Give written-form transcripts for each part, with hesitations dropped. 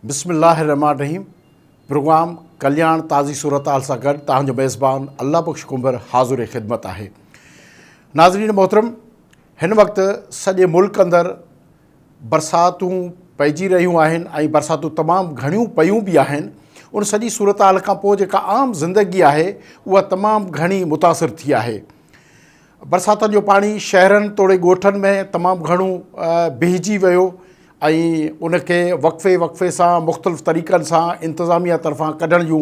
بسم الله الرحمٰن الرحيم پروگرام ڪلياڻ تازي صورتحال سان گڏ توهان جو ميزبان الله بخش ڪنڀر حاضر خدمت آهي. ناظرين محترم هن وقت سڄي ملڪ اندر برساتون پئجي رهيون آهن ۽ برساتون تمام گهڻيون پيون به آهن ان سڄي صورتحال کان پوء جيڪا عام زندگي آهي اها تمام گهڻي متاثر ٿي آهي. برساتن جو پاڻي شهرن توڙي ڳوٺن ۾ تمام گهڻو بيهجي ويو ۽ ان کي وقفي وقفي سان مختلف طريقن سان انتظاميا طرفان ڪڍڻ جون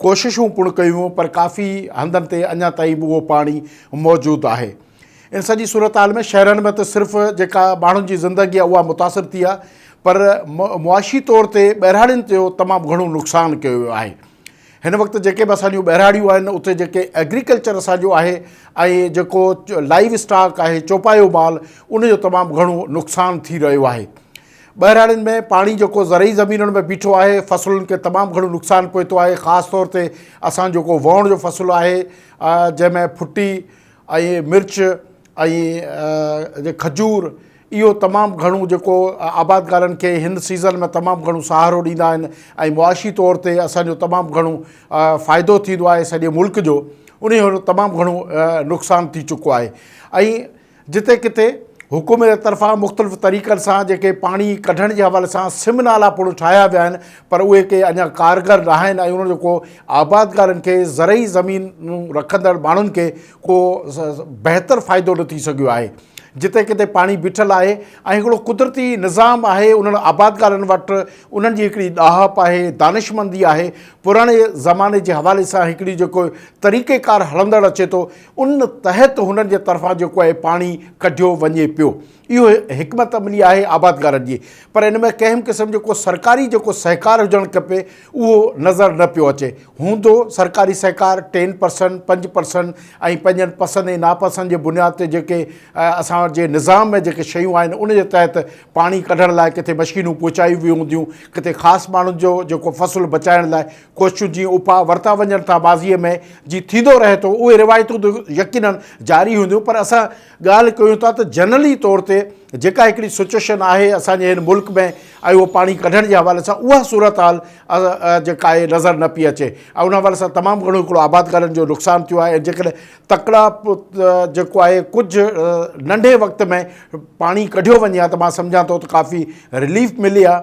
ڪوششون پڻ ڪيون ويون پر ڪافي هنڌن تي اڃا تائين به اهو پاڻي موجود آهي ان سڄي صورتحال ۾ شهرن ۾ ته صرف جيڪا ماڻهن جي زندگي آهي اها متاثر ٿي آهي پر معاشي طور تي ٻهراڙين جو تمام گهڻو نقصان ڪيو ويو آهي هن وقت جيڪي به اسان جون ٻهراڙيون آهن اتي جيڪي ايگريڪلچر اسان جو آهي ۽ جيڪو لائيو اسٽاڪ آهي چوپايو مال ان جو تمام گهڻو نقصان ٿي رهيو آهي ٻهراڙين ۾ پاڻي جيڪو زرعي زمينن ۾ بيٺو آهي فصلن کي تمام گهڻو نقصان پهتو آهي خاص طور تي اسان جيڪو ووڻ جو فصل آهي جنهن ۾ ڦٽي ۽ مرچ ۽ کجور اهو تمام گهڻو جيڪو آبادگارن کي هن سيزن ۾ تمام گهڻو سهارو ڏيندا آهن ۽ معاشي طور تي اسانجو تمام گهڻو فائدو ٿيندو آهي سڄي ملڪ جو ان جو تمام گهڻو نقصان ٿي چڪو آهي ۽ جتي ڪٿي حڪومت جي طرفان مختلف طريقن سان جيڪي پاڻي ڪڍڻ جي حوالي سان سم نالا پڻ ٺاهيا ويا آهن پر اهي ڪي اڃا ڪارگر نه آهن ۽ انهن جو ڪو آبادگارن کي زرعي زمينون رکندڙ ماڻهن کي ڪو بهتر فائدو نه ٿي سگهيو آهي. جتي ڪٿي پاڻي بيٺل آهي ۽ هڪڙو قدرتي نظام آهي انهن آبادگارن وٽ انهن جي هڪڙي ڏاهپ آهي دانشمندي آهي پراڻي زماني جي حوالي سان هڪڙي جيڪو طريقي ڪار هلندڙ اچي ٿو ان تحت هنن جي طرفان جيڪو آهي پاڻي ڪڍيو وڃي پيو اهو حڪمت عملي آهي آبادگارن جي پر ان ۾ ڪنهن به قسم جو ڪو سرڪاري جيڪو سهڪار هجڻ کپي اهو نظر نه پيو اچي هوندو سرڪاري سهڪار ٽين پرسنٽ 5% ۽ پنهنجن پسند ۽ ناپسند جي بنياد تي جيڪي اسان وٽ جي نظام ۾ جيڪي شيون آهن ان جي تحت پاڻي ڪڍڻ لاء ڪٿي مشينون پهچايون ويون هونديون ڪٿي خاص ماڻهن جو جيڪو فصل بچائڻ لاء ڪوششون جيئن اپاء ورتا وڃن ٿا ماضيء ۾ جي ٿيندو رهي ٿو اهي روايتون ته يقينن جاري هونديون پر اسان ڳالهه ڪيون ٿا ته جنرلي طور تي جيڪا هڪڙي سچوئيشن آهي اسان جي هن ملڪ ۾ ۽ اهو پاڻي ڪڍڻ جي حوالي سان اها صورتحال جيڪا آهي نظر نه پئي اچي ۽ ان حوالي سان تمام گهڻو هڪڙو آبادگارن جو نقصان ٿيو آهي ۽ جيڪڏهن تڪڙا جيڪو آهي ڪجهه ننڍي وقت ۾ پاڻي ڪڍيو وڃي ها ته مان سمجهان ٿو ته ڪافي رليف ملي ها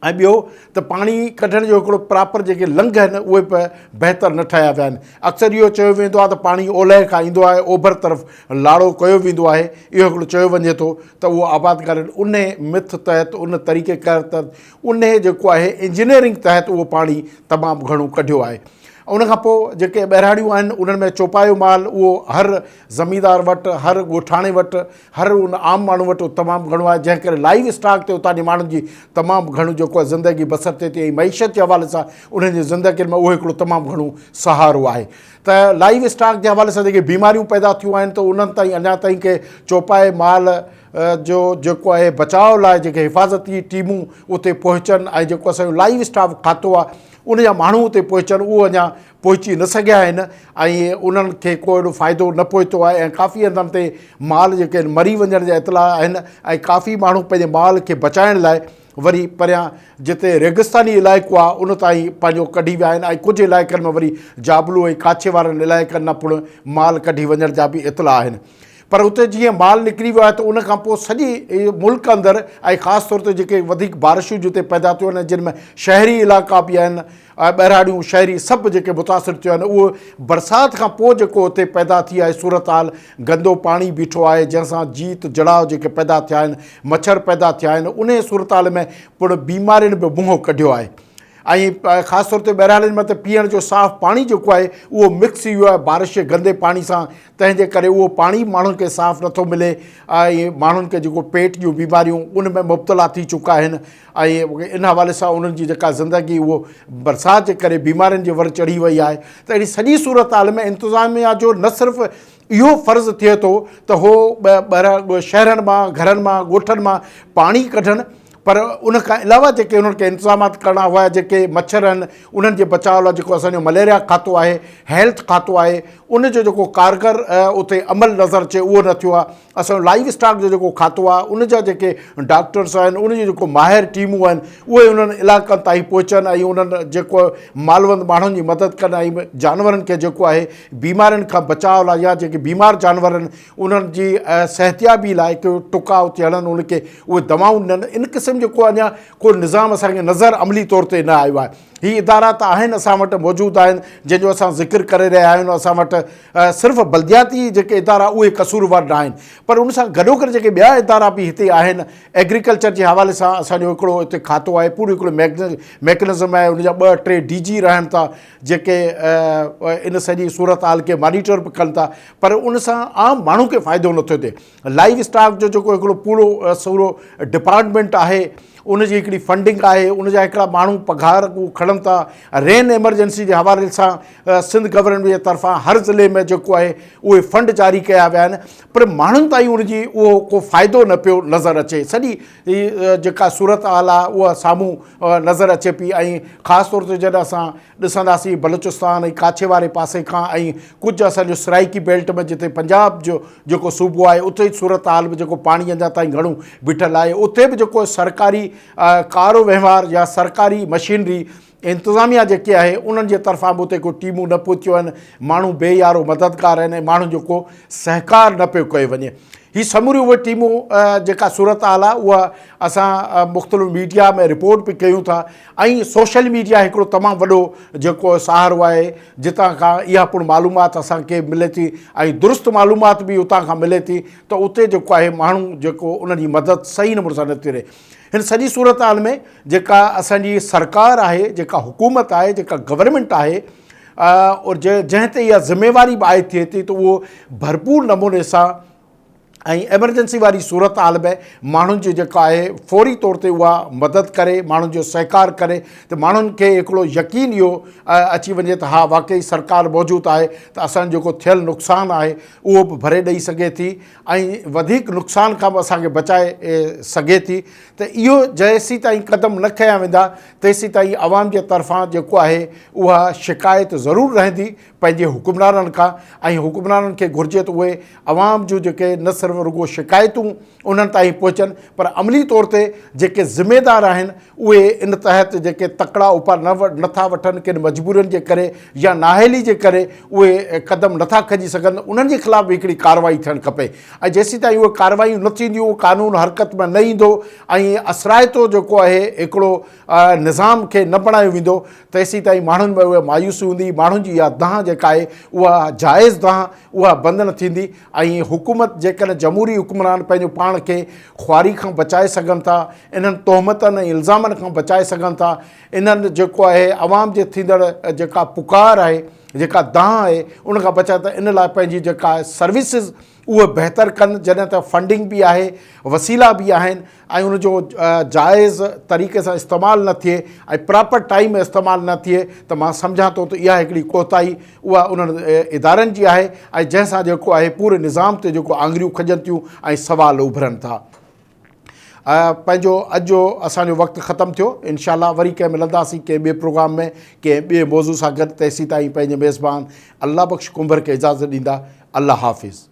۽ ٻيو ته پاڻي ڪڍڻ جو هڪڙو پراپر جيڪي لنگهه آهن اهي به بهتر نه ٺاهيا ويا آهن اڪثر اهو چيو ويندو آهي ته پاڻي اولهه کان ايندو آهي اوڀر طرف لاڙو ڪيو ويندو آهي اهو هڪڙو چيو وڃي ٿو ته اهو آبادگارن ان مٿ تحت ان طريقي ڪار تحت ان جيڪو آهي انجنيئرنگ تحت اهو پاڻي تمام گهڻو ڪڍيو آهي ان کان پوء جيڪي ٻهراڙيون آهن انهن ۾ چوپايو مال اهو هر زميندار وٽ هر ڳوٺاڻي وٽ هر ان عام ماڻهو وٽ تمام گهڻو آهي جنهن ڪري لائيو اسٽاڪ تي اتان جي ماڻهن جي تمام گهڻو جيڪو آهي زندگي بسر ٿئي ٿي ۽ معيشت جي حوالي سان انهن جي زندگين ۾ اهو هڪڙو تمام گهڻو سهارو آهي ته لائيو اسٽاڪ جي حوالي سان جيڪي بيماريون پيدا ٿيون آهن ته انهن تائين اڃا تائين ڪي چوپائي مال جو جيڪو آهي بچاء لاء جيڪي حفاظتي ٽيمون اتي پهچن ۽ جيڪو اسانجو لائيو اسٽاڪ کاتو آهي ان جا ماڻهو اتي پهچن اهو اڃا پهچي نه سگهيا آهن ۽ انهن کي ڪو اهڙو فائدو نه پهتو آهي ۽ ڪافي هنڌن تي مال جيڪي آهن مري وڃڻ جا اطلاع آهن ۽ ڪافي ماڻهو پنهنجي مال کي بچائڻ لاء وري پريان جتي ريگستاني علائقو آهي ان تائين پنهنجو ڪڍي ويا آهن ۽ ڪجهه علائقن ۾ وري جابلو ۽ ڪاڇي وارن علائقن مان پڻ مال ڪڍي وڃڻ جا به اطلاع آهن پر اتي جيئن مال نڪري ويو آهي ته ان کان پوء سڄي ملڪ اندر ۽ خاص طور تي جيڪي وڌيڪ بارشون جتي پيدا ٿيون آهن جن ۾ شهري علائقا به آهن ۽ ٻهراڙيون شهري سڀ جيڪي متاثر ٿيا آهن اهو برسات کان پوء جيڪو اتي پيدا ٿي آهي صورتحال گندو پاڻي بيٺو آهي جنهن سان جيت جڙاء جيڪي پيدا ٿيا آهن مڇر پيدا ٿيا آهن انهي صورتحال ۾ پڻ بيمارين به منهن ڪڍيو آهي ۽ خاص طور تي ٻهراڙين ۾ ته پيئڻ جو صاف پاڻي جيڪو آهي اهو مڪس ٿي ويو آهي بارش جي گندي پاڻي سان تنهن جي ڪري اهو پاڻي به ماڻهن کي صاف نٿو ملي ۽ ماڻهن کي جيڪو پيٽ جون بيماريون ان ۾ مبتلا ٿي چڪا آهن ۽ ان حوالي سان انهن جي جيڪا زندگي اهو برسات جي ڪري بيمارين جي ور چڙهي وئي آهي ته اهڙي سڄي صورتحال ۾ انتظاميا جو نه صرف اهو فرض ٿئي ٿو ته هو شهرن مان گهرن مان ڳوٺن مان پاڻي ڪڍن پر ان کان علاوه جيڪي انهن کي انتظامات ڪرڻا هئا جيڪي مڇر آهن انهن جي بچاء لاء جيڪو اسانجو مليريا کاتو آهي هيلٿ کاتو آهي ان جو جيڪو ڪارگر اتي عمل نظر اچي اهو نه ٿيو آهي. اسان جو لائيو اسٽاڪ جو جيڪو کاتو آهي ان جا جيڪي ڊاڪٽرس آهن ان جون جيڪو ماهر ٽيمون آهن اهي انهن علائقن تائين پهچن ۽ انهن جيڪو مالوند ماڻهن جي مدد ڪن ۽ جانورن کي جيڪو آهي بيمارين کان بچاء لاء يا جيڪي بيمار جانور آهن انهن جي صحتيابي لاء ڪو ٽڪا اتي هڻن ان کي اهي دوائون ڏين ان قسم جو ڪو اڃا ڪو نظام اسان کي نظر عملي طور تي نه آيو آهي. هي ادارا ته آهن اسان وٽ موجود آهن جنهن جو اسان ذڪر ڪري رهيا آهيون اسان وٽ صرف بلدياتي جيڪي ادارا اهي قصوروار نه آهن پر ان سان گڏوگڏ جيڪي ٻيا ادارا به هتي آهن ايگريڪلچر جي حوالي سان اسان جو هڪڙو هتي کاتو آهي پورو هڪڙو ميڪنزم آهي ان جا ٻه ٽي ڊي جي رهن ٿا جيڪي ان سڄي صورتحال کي مانيٽر به ڪن ٿا پر ان سان عام ماڻهو کي فائدو نٿو ٿئي لائيو اسٽاڪ جو جيڪو هڪڙو پورو سورو ڊپارٽمينٽ آهي ان جي هڪڙي فنڊنگ آهي ان جا هڪڙا ماڻهو پگهار کڻن ٿا رين ايمرجنسي جي حوالي سان سنڌ گورنمينٽ جي طرفان هر ضلعي ۾ جيڪو آهي اهي فنڊ جاري ڪيا ويا آهن پر ماڻهن تائين ان جي اهو ڪو فائدو نه پيو نظر اچي سڄي جيڪا صورت حال آهي اها سامهون نظر اچي پئي ۽ خاص طور تي جڏهن اسان ڏسنداسين بلوچستان ۽ ڪاڇي واري پاسي کان ۽ ڪجهه اسان جو سرائيڪي بيلٽ ۾ جتي پنجاب جو جيڪو صوبو آهي اتي صورتحال به جيڪو پاڻي اڃا تائين گهڻو بيٺل آهي اتي به جيڪو سرڪاري ڪارو وهنوار يا سرڪاري مشينري انتظاميا جيڪي آهي انهن جي طرفان به اتي ڪو ٽيمون نه پهتيون آهن ماڻهو بي يارو مددگار آهن ۽ ماڻهن جو ڪو سهڪار نه پيو ڪيو وڃي هي سموريون اهي ٽيمون جيڪا صورتحال آهي اها اسان مختلف ميڊيا ۾ رپورٽ به ڪيون ٿا ۽ سوشل ميڊيا هڪڙو تمام وڏو جيڪو سهارو آهي جتان کان اها پڻ معلومات اسان کي ملي ٿي ۽ درست معلومات به اتان کان ملي ٿي ته اتي جيڪو آهي ماڻهو جيڪو انهن جي مدد صحيح نموني سان نٿي رهي هن سڄي صورتحال ۾ جيڪا اسان جي سرڪار آهي جيڪا حڪومت آهي جيڪا گورنمينٽ آهي اور جنهن تي اها ذميواري به عائد ٿئي ٿي ته اهو ڀرپور نموني سان ۽ ايمرجنسي واري صورتحال ۾ ماڻهن جي جيڪا آهي فوري طور تي اها مدد ڪري ماڻهن جو سهڪار ڪري ته ماڻهن کي هڪڙو يقين اهو اچي وڃي ته ها واقعي سرڪار موجود آهي ته اسان جو جيڪو ٿيل نقصان آهي اهو به ڀري ڏئي سگهي ٿي ۽ وڌيڪ نقصان کان به اسان کي بچائي سگهي ٿي ته اهو جيسين تائين قدم نه کنيا ويندا تيسين تائين عوام جي طرفان جيڪو آهي اها شڪايت ضرور رهندي پنهنجي حڪمرانن کان ۽ حڪمرانن کي گهرجي ته اهي عوام جون جيڪي نه صرف رڳو شڪايتون انهن تائين پهچن پر عملي طور تي جيڪي ذميدار آهن اهي ان تحت جيڪي تڪڙا اپاء نه نٿا وٺن ڪن مجبورين جي ڪري يا نااهلي جي ڪري اهي قدم نٿا کڄي سگهن انهن جي خلاف به هڪڙي ڪارروائي ٿيڻ کپي ۽ جيسين تائين اهي ڪارروايون نه ٿينديون قانون حرڪت ۾ نه ايندو ۽ اثرائتو جيڪو آهي هڪڙو نظام کي نه بڻايو ويندو تيسين تائين ماڻهن ۾ اها مايوسي هوندي، ماڻهن جي اها دانهن جيڪا آهي اها جائز دانهن اها بند نه ٿيندي ۽ حڪومت جيڪڏهن جمهوري حڪمران پنهنجو پاڻ کي خواري کان بچائي سگهن ٿا، انهن تهمتن ۽ الزامن کان بچائي سگهن ٿا، انهن جيڪو آهي عوام جي ٿيندڙ جيڪا پڪار آهي، جيڪا دانهن آهي ان کان بچائي ته ان لاء پنهنجي جيڪا سروسز اهي بهتر ڪن جڏهن ته فنڊنگ به آهي وسيلا به آهن ۽ ان جو جائز طريقي سان استعمال نه ٿئي ۽ پراپر ٽائيم ۾ استعمال نه ٿئي ته مان سمجهان ٿو ته اها هڪڙي ڪوتاهي اها انهن ادارن جي آهي ۽ جنهن سان جيڪو آهي پوري نظام تي جيڪو آڱريون کڄن ٿيون ۽ سوال اڀرن ٿا. پنهنجو اڄ جو اسان جو وقت ختم ٿيو انشاء الله وري ڪنهن ملنداسين ڪنهن ٻئي پروگرام ۾ ڪنهن ٻئي موضوع سان گڏ تيسين تائين پنهنجي ميزبان الله بخش ڪنڀر کي اجازت ڏيندا الله حافظ.